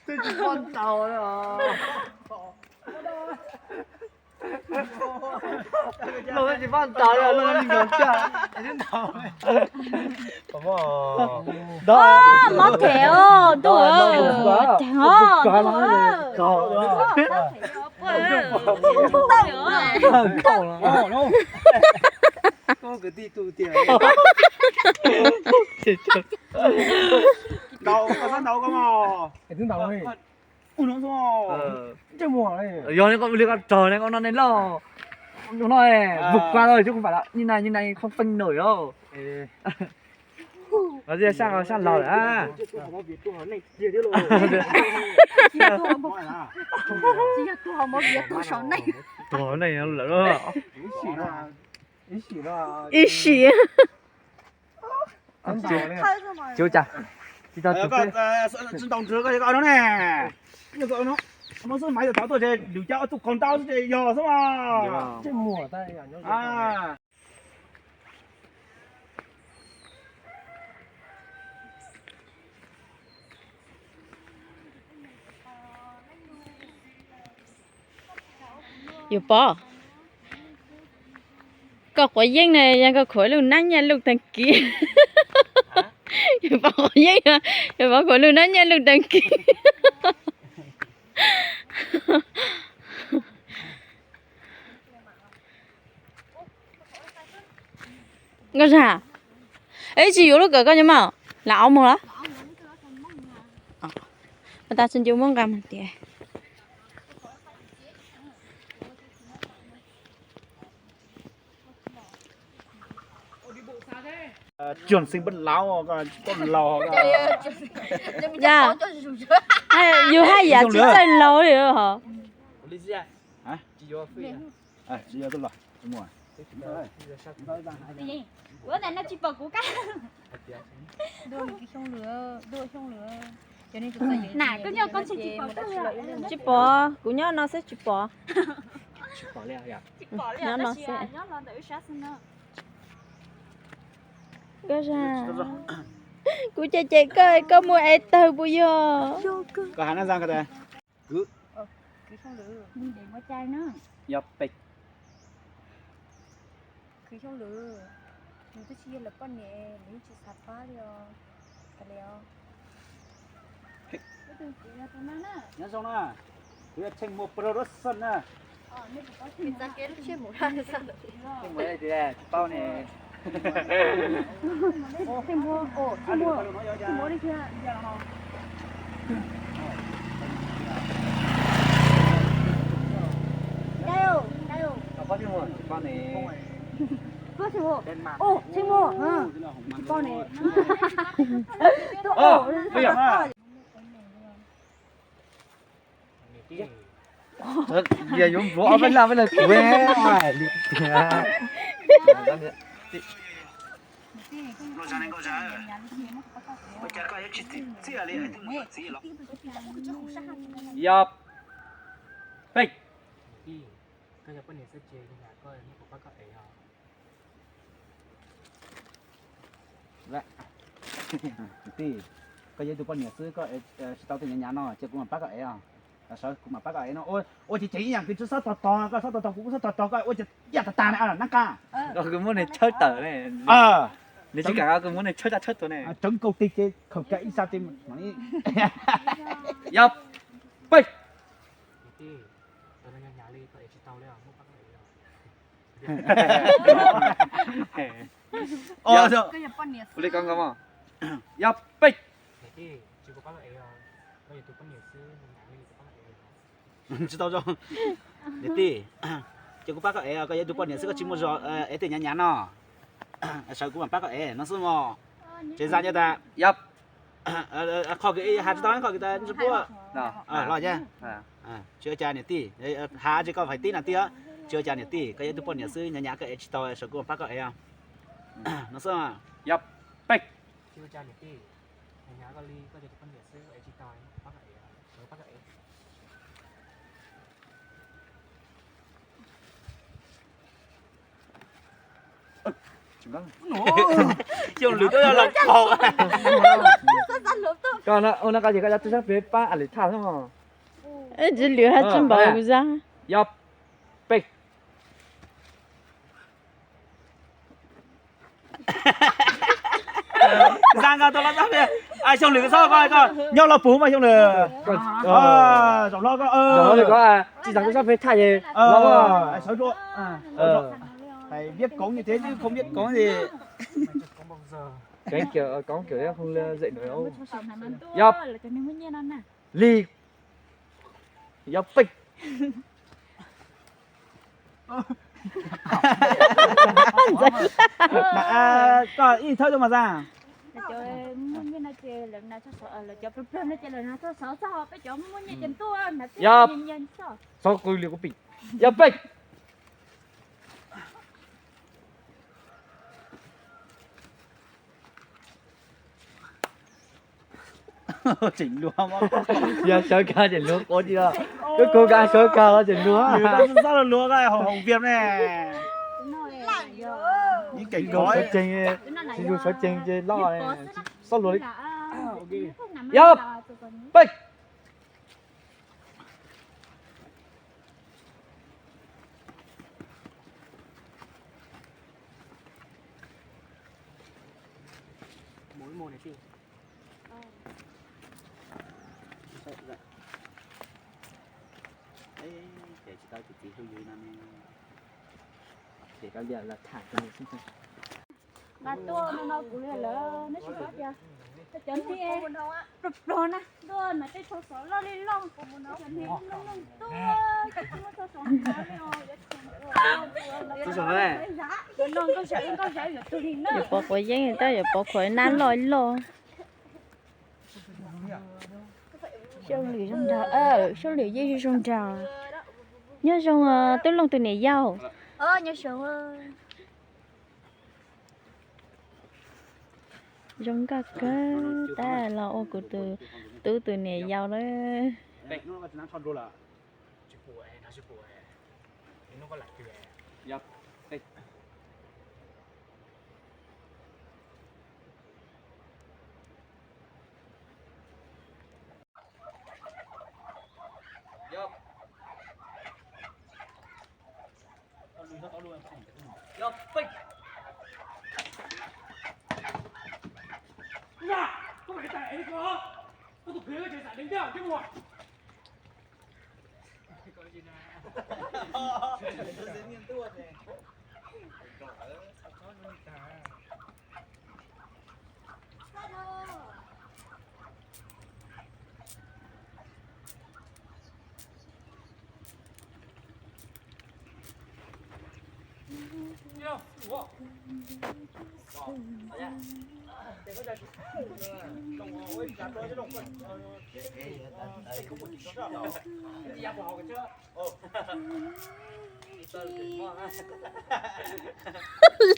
Twb tsis poj ntawd. Los tsis poj ntawd, los li nkawd caj. Mob phem os, ntuj, ntuj. Yog li koj raug ne, koj no nej loj, no vượt qua rồi chứ không phải là như này, như này không phanh nổi đâu. Nó sab sab los lawm. Tus hauv no lawm. Ib sim. Tsis ua cas. Tsis tau tus peb. Tsis ntaus nrwg koj no ne. Hnub xub maiv tau tuaj ces lwm cov ob tug qaug ntau xwb ces yog xwb mas. Yus Pov, koj quav yeeb na yog koj khuam lub nab nyiaj lub tag kis. Yus Pov quav yeeb, yus Pov khuam lub nab nyiaj lub tag kis. Nkauj Zag, ib tsis yuav lub kawm koj nyob mas, lam auv moog lawm. Ua tas tsis ncu muab nqa mus tias. Trường sinh bất lão, tsis paub laus. Yus haj yam tsis txawj laus li hos. Tsis pom, kuv nyob no xwb tsis pom. Nyob no xwb. Koj Zag, kuv cem cem koj, koj muaj ev tawg puas yog? Yog pem. Khwv Xyooj Lwm, nws twb tsis yog lawv poj niam, nws yeej tsis xav pab li os. Kav liam os. Nyob zoo na, kuv yog Tsheej Muas Production na. Tsis paub ne. Yog yuav npuav ob peb laj peb laj kuv li tiag. Yog pem. Tij, koj yog tus poj niam xwb ces kuv mam pab koj ev os. Tij, koj yog tus poj niam xwb koj ev tsis tau tej nyav nyav no ces kuv mam pab koj ev os. Sawv kuv mam pab koj ev no. Ua ces ceev ib yam kws tsis xob tog tog, koj xob tog tog kuv kuj xob tog tog koj ua ces ib yam tag tag na nab qa. Kuv muab nej tshawb tawm ne. Nws tsis kam kuv muab nej tshawb tag tshawb tuag ne. Cov kaus tig ces khaws kiag ib sab ces mam li. Yog pem. Ua li ko nkaus mas. Yog pem. Tsis tau zoo. Niam tij, ces kuv pab koj ev, koj yog ib tug poj niam xwb koj tsis muaj zog ev tej nyav nyav no. Sawv kuv mam pab koj ev no xwb mog. Ces zaj nyob tas, yog qhov kws has tsis tau, qhov kws tas tsis pub los ces tsis ua cas niam tij, has tsis koj fais tib no tij, tsis ua cas niam tij, koj yog ib tug poj niam xwb nyav nyav koj ev tsis tau, sawv kuv mam pab koj ev no xwb. Yog pem. Xyooj Lwm tuaj los qaug. Koj ua no koj ces koj cov tub sab pem pab a lwm thaj xwb mog. Tsis lwm haj tsis npaum kuv zab. Yog peb. Xyooj Lwm koj nyob los puv mas Xyooj Lwm. Zaum no koj tsis tau tub sab pem thaj ces viab koov thiab, tsis khoom viab koov li. Kev kiam koov kiam khoom li zem nws. Yog li. Yog peb. Koj ib thawb tuaj mas xab. Yog xov qw li kuv pim. Yog peb. Tseem luag, yog sawv kag tseem luag quav ti os. Koj kuv kag sawv kag los tseem luag. Xob luag luag haus vias ne. Sawv tsees, tsis yog sawv tsees ces loj, xob luag li. Yog peb. Mas tuaj no no kuv li lawm, neb tsis paub tias cov niag pluag pluag na, tuaj mas tej tsho xov loj li loj, cov niag loj loj tuaj, tsis muaj tsho xov li os, yuav tsum no nkauj zam nkauj zam yuav tug li na. Yuav pov quav yeeb tab yuav pov khuav nab loj loj. Xyooj Lwm zoo nraug, Xyooj Lwm yeej zoo nraug. Nyob zoo tub Looj tus niam yau. Zoo nkauj kawg, tab los ua kuv tus tub tus niam yau lawm.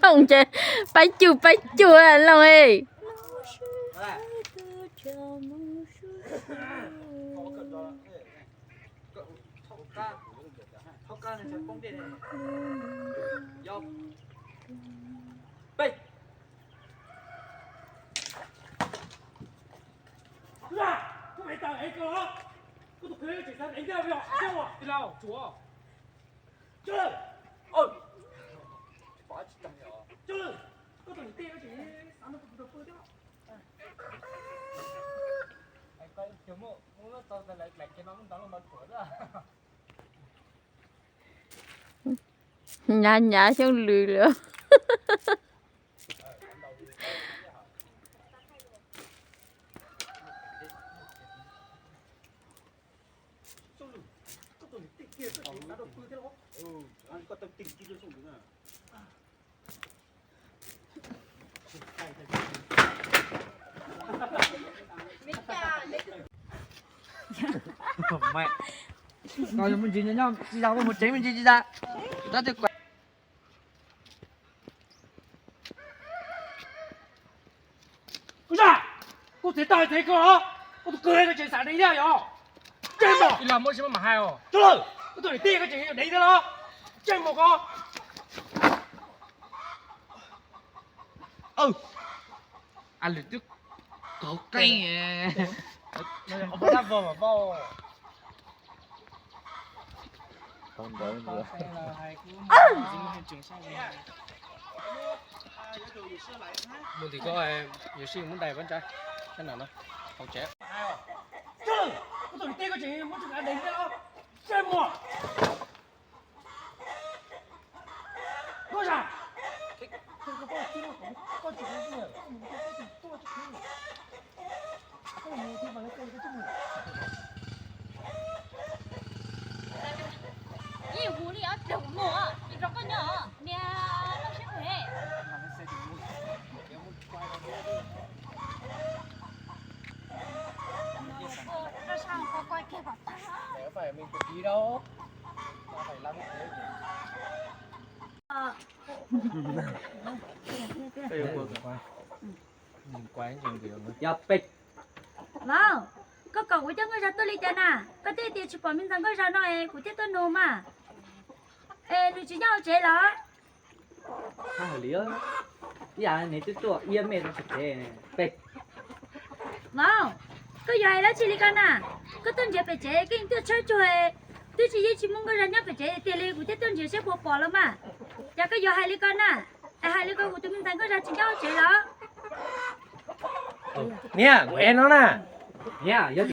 Looj ces pab cuj pab cuj Looj e. Nyav nyav Xyooj Lwm lawm. Koj yuav mus ntsis nyob nyob tsis yog, koj mus tsev me ntsis tsis yog. Tab twb kuv zaj, kuv txiv tau txiv koj los, kuv tus kwv koj tseem xav deev thiab yog? Tseem mog. Ib los muab tsis muab mam hais os. Cov lawm, kuv tus niam tij koj tseem deev thiab los? Tseem mog koj. A lwm twb qhov qeej. Mus tim ko, yuav sij muab dais pab ntsa, sab nram no, hauv tsev. Yeej hu li ob pliag kuv mus, rau koj nyob niag loj siab phem. Rau sab ko koj kiag kom tag. Yog pem. Vauv, koj kom kuv coj Nkauj Zag tuaj li cas na? Koj twb tias tsis pom me ntxhais Nkauj Zag no es kuv thiaj tuaj nug mas. Es nws tsis nyob hauv tsev los? Hais li, ib yam nws twb tuaj iab mej rau pem tsev pem. Vauv, koj yuav hais dab tsi li ko na? Koj tuaj nrhiav pem tsev koj yeej tuaj tshawb tsuag, twb tsis yeej tsis muaj Nkauj Zag nyob pem tsev tiag li kuv thiaj tuaj nrhiav seb puas pom los mas. Cas koj yuav hais li ko na? Es hais li ko kuv tus me ntxhais Nkauj Zag tsis nyob hauv tsev los? Niam, kuv ev no na. Niam, yog